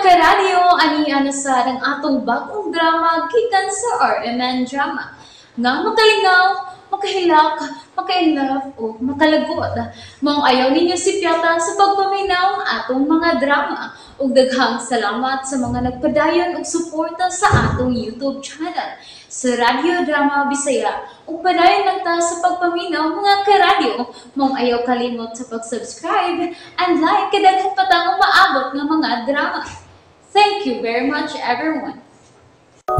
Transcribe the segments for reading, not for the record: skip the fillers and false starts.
Karadyo, ani na sa ang atong bagong drama gikan sa RMN Drama. Nga makalingaw, makahilak, makainlove o makalagot. Maong ayaw ninyo sipyata sa pagpaminaw atong mga drama. Ug daghang salamat sa mga nagpadayon og suporta sa atong YouTube channel sa Radyo Drama Bisaya. Ug padayon lang ta sa pagpaminaw, mga karadyo. Maong ayaw kalimot sa pag-subscribe and like kay daghan pa tang umaabot nga mga drama. Thank you very much, everyone.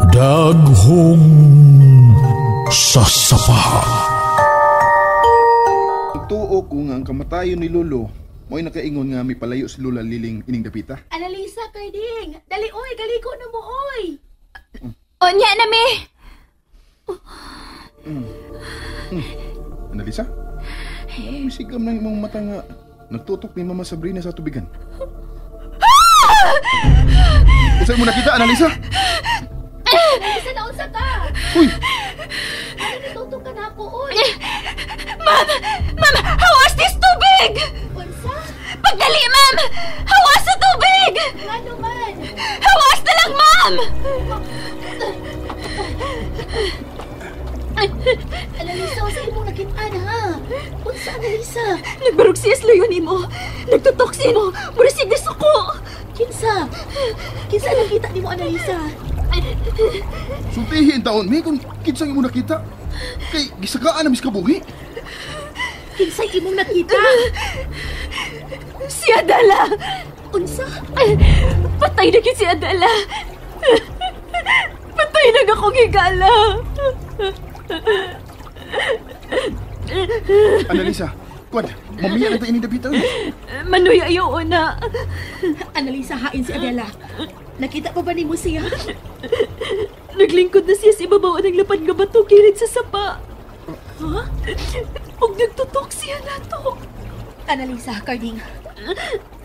Daghong sa sapa. Tuo ko nga ang kamatayon ni Lolo mo'y nakaingon nga mipalayo si Lola Liling ining dapita. Analisa, Karding! Dali, oy! Galiko na mo, oy! Unya na mi. Analisa? Anong misigam ng imong mata nga nagtutok ni Mama Sabrina sa tubigan? Unsay mo nakita, Analisa? Analisa, naunsa ka? Uy! Ano nitutok ka na ako, oy? Ma'am! Ma'am! Hawas this tubig! Unsa? Pagdali, ma'am! Hawas sa tubig! Ngano man? Hawas na lang, ma'am! Analisa, unsa imong nakitaan, ha? Unsa, Analisa? Nagbarog siya sa luyo nimo. Nagtutok siya mo. Murasig na suko. Kinsa? Kinsa nakita nimo, Analisa? Sultihin taon mi kung kinsang imo nakita. Kay gisakaan na mis kabuhi. Kinsa imong nakita? Si Adela. Unsa? Patay na gid si Adela. Patay na akong higala. Analisa, kuan, mamiya na ta ining dapita. Manoy, ayaw na. Analisa, hain si Adela. Nakita pa ba nimo siya? Naglingkod na siya sa ibabaw ng lapad nga bato kilid sa sapa. Ha? Ug nagtutok siya nato. Analisa, Karding.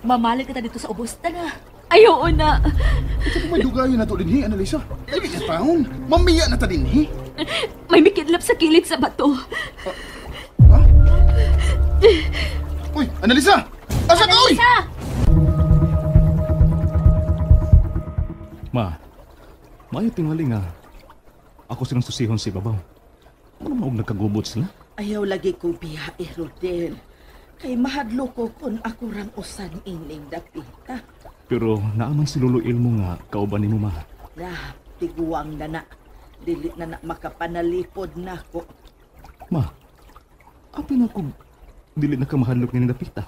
Mamalit kita dito sa ubos. Tana. Ayaw na. Ito pa may dugayon na to dinhi, Analisa. Dili ka taon. Mamiya na ta dinhi. May mikidlap sa kilid sa bato. Ha? Uy, Analisa! Asa ka, uy? Analisa! Ma, maayo tingali nga ako silang susihon sa ibabaw. Ano maog nagkagubot sila? Ayaw lagi ko biya, eh, Rodel. Kay mahadlo ko kung ako rang usan ining dapita. Pero naaman si Lolo Ilmo nga kauban nimo, ma. Na, tiguang na na. Dili na na makapanalipod na ko. Ma, api na ko dili na ka mahadlok ni dapita.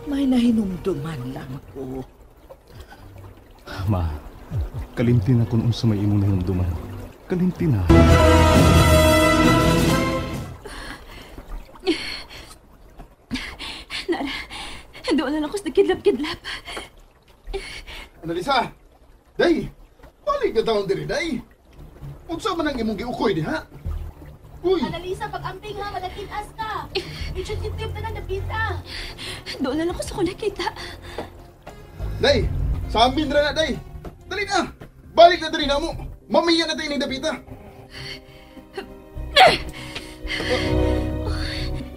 May nahinumduman lang ko. Ma, kalimti na kung unsa may imong nahinumduman. Kalimti na. Nara, doon na lang ako sa kidlap-kidlap. Analisa! Day! Balik na taon diri, day! Unsa man ang imong giukoy diha? Uy! Analisa, pag-amping ha, malakitas ka. Medyo tip na ng dapita. Doon na lang ako sa ko nakita. Day! Sa amin ra na, day! Dali na! Balik na diri na mo! Mamiya na tayo ning dapita!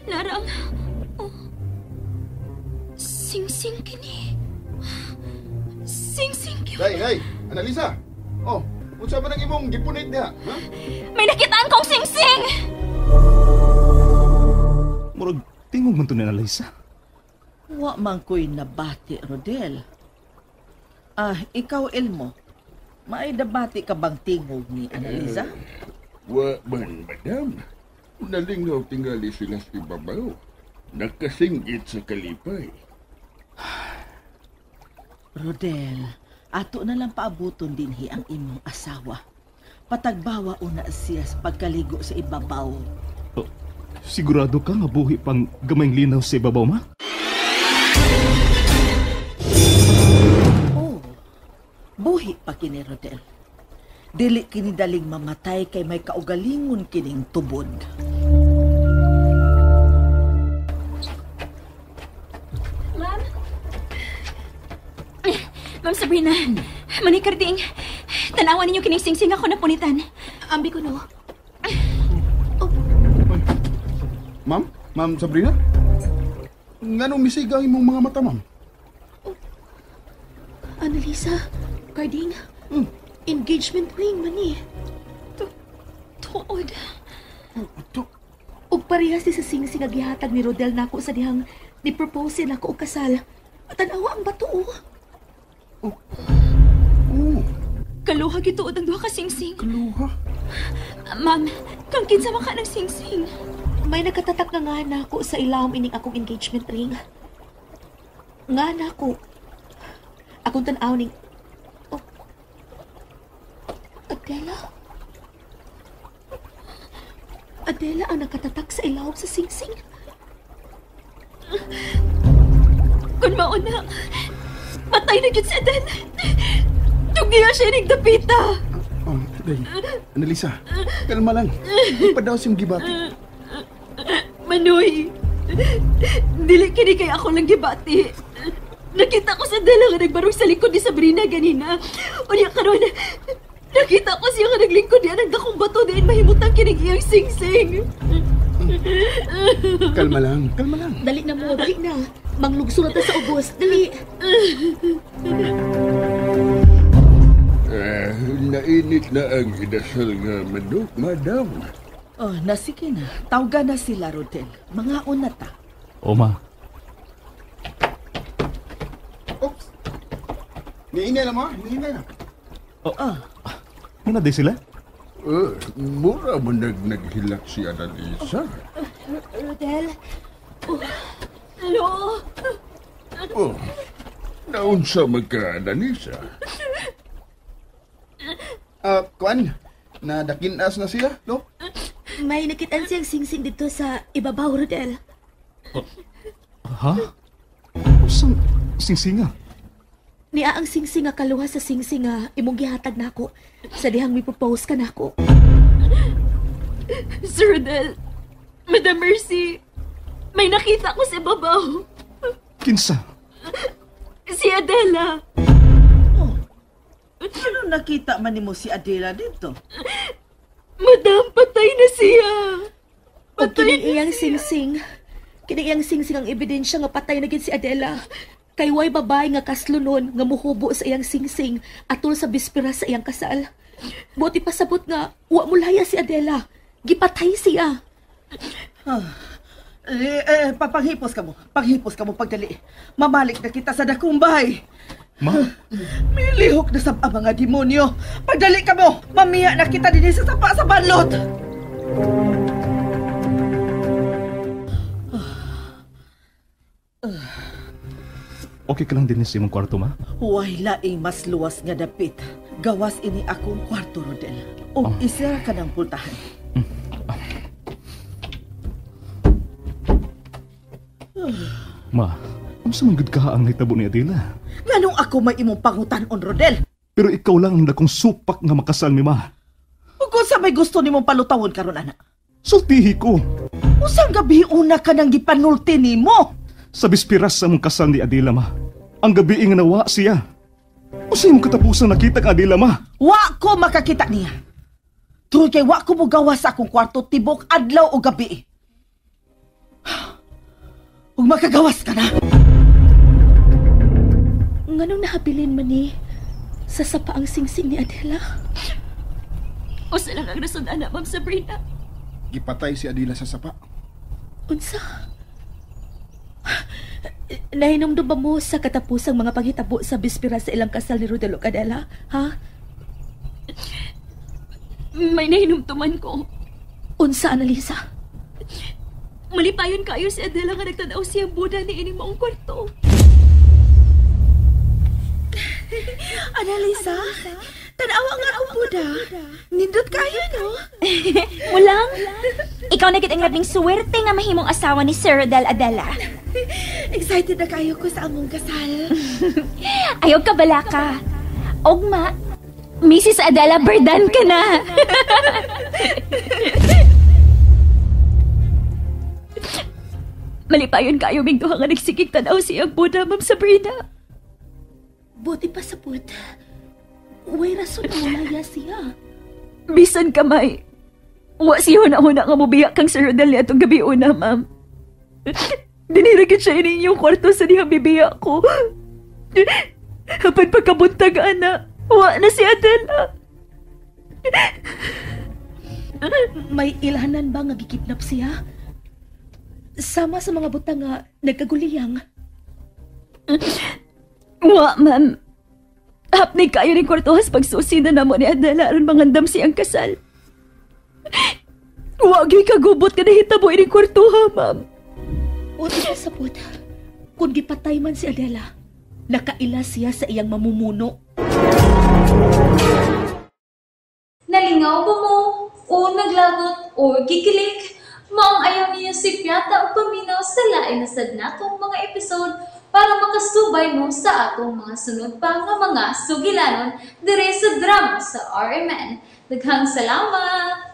Narang... Oh. Sing-sing kini. Sing-sing kini. Day, day! Analisa! Oh, unsa man ang imong gipunit diha? Ha? May nakitaan kong sing-sing! Murag tingog man to ni Analisa. Wa man ko'y nabati, Rodel. Ah, ikaw, Elmo. May nabati ka bang tingog ni Analisa? Wa man, madam. Nalingaw tingali sila sa ibabaw. Nakasinggit sa kalipay. Rodel, ato na lang paabuton dinhi ang imong asawa. Patagbawa una siya sa pagkaligo sa ibabaw. Oh, sigurado ka nga buhi pang gamayng linaw sa ibabaw, ma? Oh, buhi pa kini, Rodel. Dili kini daling mamatay kay may kaugalingon kining tubod. Ma'am? Ma'am Sabrina, manikarding. Tanawan ninyo kining sing-sing ako na punitan. Ambi ko no. Ma'am? Ma'am Sabrina? Nganong misiga ang imong mga mata, ma'am? Annalisa, Carding, engagement ring man ni. Tuod. Ug parehas ni sa singsing nga gihatag ni Rodel nako sa dihang ni propose nako og kasal. Tan-awa ang bato oh. Oh. Kaluha gituod ang duha ka singsing. Kaluha? Ma'am, kang kinsa man ka ng singsing? May nakatatak nga nga nako sa ilawom ining akong engagement ring. Nga nako. Akong tan-aw ning oh. Adela? Adela ang nakatatak sa ilawom sa singsing. Kung mauna, patay na gyud si Adela. Tugniya siya ning dapita. Oh, day. Annalisa, kalma lang. Ipadaw siyang gibati. Manoy, dili kini kay ako lang gibati. Nakita ko sa Adela nga nagbarog sa likod ni Sabrina ganina. Unya karon, nakita ko siya nga naglingkod niya ng dakong bato diin mahimutang kining iyang singsing. Kalma lang, kalma lang. Dali na mo, dali na. Manglugso na ta sa ubos, dali. Nainit na ang inasal nga manok, madam. Oh, nasige na. Tawga na sila, Rodel. Mga una ta. O, ma. Oops. Niinay na, ma. Niinay na. Oh. Muna di sila? Mura mo naghilak si Annalisa. Rodel. Oh. Hello? Oh. Naunsa magka, Annalisa? Kuan, nadakinas na sila, no? May nakitaan siyang singsing dito sa ibabaw, Rodel. Ha? Usang singsinga? Niya ang singsing nga kaluha sa singsing nga imong gihatag nako sa dihang mi propose ka nako. Sir Rodel, Madam Mercy, may nakita ko sa ibabaw. Kinsa? Si Adela. Oh. Ano nakita man nimo si Adela dito? Madam, patay na siya. Patay na iyang singsing. Kini iyang singsing ang ebidensya nga patay na gid si Adela. Kay way babae nga kaslunon nga muhubo sa iyang singsing atol sa bispera sa iyang kasal. Buti pasabot nga wa mulaya si Adela. Gipatay siya. Papanghipos ka mo. Panghipos ka mo pagdali. Mamalik na kita sa dakumbay. Ma? Milihok na sa mga demonyo. Pagdali ka mo. Mamiya na kita din sa sapa sa banlot. Okay ka lang din sa imong kwarto, ma? Huwag laing mas luwas nga dapit. Gawas ini akong kwarto, Rodel. O isira ka ng pultahan. Ma, unsa man gud ka ang nahitabo ni Adela? Nganong ako may imong pangutan-on, Rodel? Pero ikaw lang ang dakong supak nga makasal ni ma. Ug unsa may gusto nimong palutawon karon, anak? Sultihi ko. Usang gabi una ka nang gipanulti nimo? Sa bispiras sa mong kasal ni Adela, ma. Ang gabi nga nawa siya. Usa imong katapusan nakita ka, Adela, ma? Wa ko makakita niya. Tungod kay wa ko mogawas sa akong kwarto tibok adlaw o gabi. Ug makagawas ka na. Nganong nahabilin man ni sa sapa ang singsing ni Adela? Usa lang ang rason, anak, Ma'am Sabrina. Gipatay si Adela sa sapa. Unsa? Nahinomdom ba mo sa katapusang mga paghitabo sa bispera sa ilang kasal ni Rodel ug Adela? Ha? May nahinumduman ko. Unsa, Annalisa? Malipayon kayo si Adela nga nagtanaw siyang Buddha ni ining maong kwarto. Annalisa, tanawa nga akong Buddha. Nindot kayo, no? Mulang, ikaw na gid ang labing suwerte nga mahimong asawa ni Sir Rodel, Adela. Excited na kayo ko sa among kasal. Ayaw ka bala ka. Ogma, Mrs. Adela Berdan ka na. Malipayon kayo ming duha nga nagsigig tanaw siyang Buddha, Ma'am Sabrina. Buti pa sa put. Way rason na mulaya siya. Bisan kamay. Wa siya na-una nga mubiyak kang Sir Rodel niya atong gabi una, ma'am. Diniragit siya inyong kwarto sa dihang bibiyak ko. Apan pagkabuntag, ana, wa na si Adela. May ilhanan ba nga gikidnap siya? Sama sa mga butang nga nagkaguliyang. Wa, ma'am. Hapni kayo ni kwartuhas pagsusi na namo ni Adela aron mangandam siyang kasal. Wa gyud kagubot nga nahitabo ining kwartuha, ma'am. O di sapot, kung gipatay man si Adela, nakaila siya sa iyang mamumuno. Nalingaw ba mo? O naglagot o gikilig? Maong ayaw niyo si Piata o paminaw sa lain na sad natong mga episode para makasubay mo sa atong mga sunod pa nga mga sugilanon dire sa drama sa RMN. Daghang salamat!